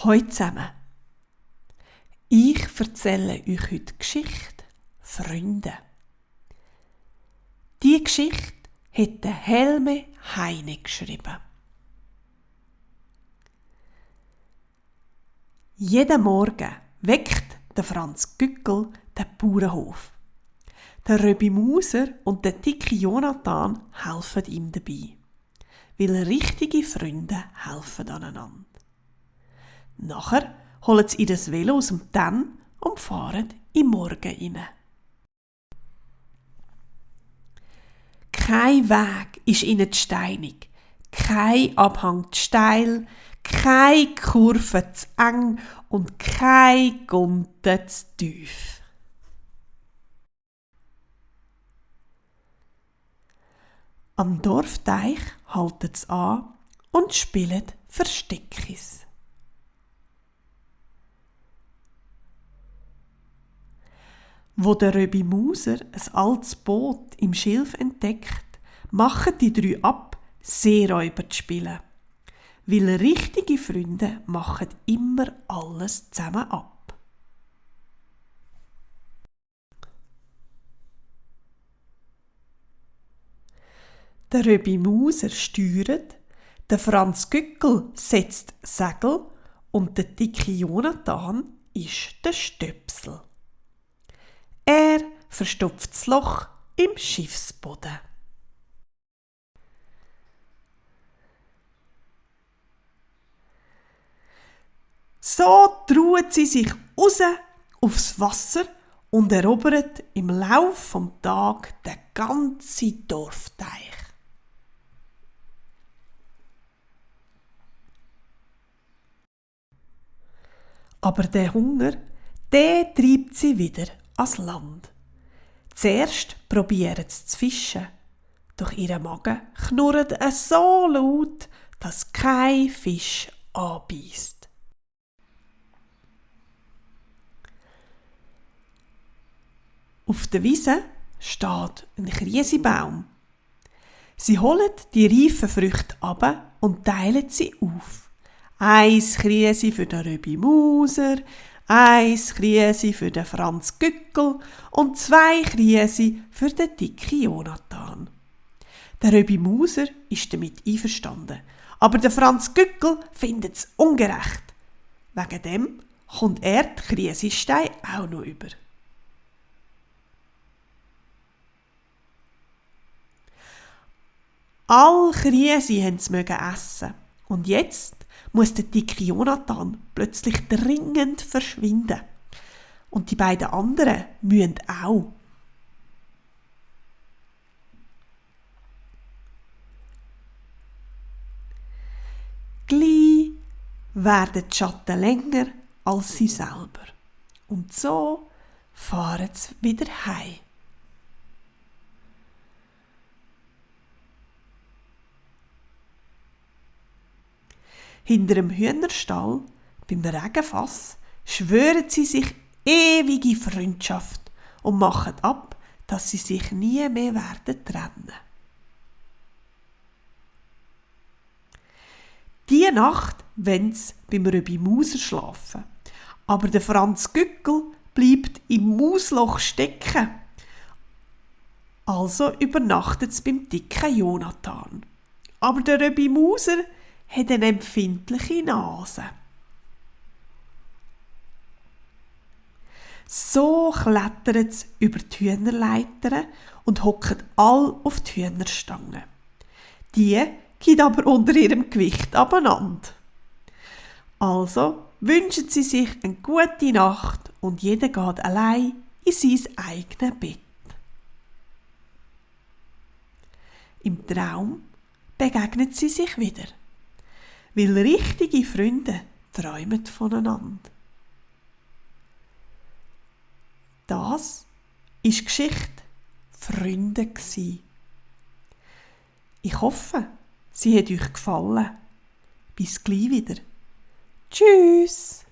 Hallo zusammen. Ich erzähle euch heute die Geschichte Freunde. Die Geschichte hat der Helme Heine geschrieben. Jeden Morgen weckt der Franz Gückel den Bauernhof. Der Röbi Mauser und der dicke Jonathan helfen ihm dabei, weil richtige Freunde helfen aneinander. Nachher holen sie ihr Velo aus dem Tenn und fahren in den Morgen rein. Kein Weg ist ihnen zu steinig, kein Abhang zu steil, keine Kurve zu eng und keine Gunte zu tief. Am Dorfteich halten sie an und spielen Versteckis. Wo der Röbi Mauser ein altes Boot im Schilf entdeckt, machen die drei ab, Seeräuber zu spielen. Weil richtige Freunde machen immer alles zusammen ab. Der Röbi Mauser steuert, der Franz Gückel setzt Segel und der dicke Jonathan ist der Stöpsel. Er verstopft das Loch im Schiffsboden. So trauen sie sich raus aufs Wasser und erobern im Lauf vom Tag den ganzen Dorfteich. Aber der Hunger, der treibt sie wieder ans Land. Zuerst probieren sie zu fischen, doch ihr Magen knurrt so laut, dass kein Fisch anbeißt. Auf der Wiese steht ein Kriesibaum. Sie holen die reifen Früchte ab und teilen sie auf. 1 Kriesi für den Röbi Mauser, 1 Kriesi für den Franz Gückel und 2 Kriesi für den dicken Jonathan. Der Röbi Mauser ist damit einverstanden, aber der Franz Gückel findet es ungerecht. Wegen dem kommt er die Kriesisteine auch noch über. Alle Kriesi mögen essen. Und jetzt muss der dicke Jonathan plötzlich dringend verschwinden. Und die beiden anderen müssen auch. Gleich werden die Schatten länger als sie selber. Und so fahren sie wieder heim. Hinter dem Hühnerstall, beim Regenfass, schwören sie sich ewige Freundschaft und machen ab, dass sie sich nie mehr werden trennen. Die Nacht wollen sie beim Röbi Mauser schlafen, aber der Franz Gückel bleibt im Mausloch stecken. Also übernachtet sie beim dicken Jonathan. Aber der Röbi Mauser hat eine empfindliche Nase. So klettern sie über die Hühnerleitern und hocken all auf die Hühnerstangen. Die geht aber unter ihrem Gewicht abeinander. Also wünschen sie sich eine gute Nacht und jeder geht allein in sein eigenes Bett. Im Traum begegnen sie sich wieder. Weil richtige Freunde träumen voneinander. Das war die Geschichte Freunde. Ich hoffe, sie hat euch gefallen. Bis gleich wieder. Tschüss!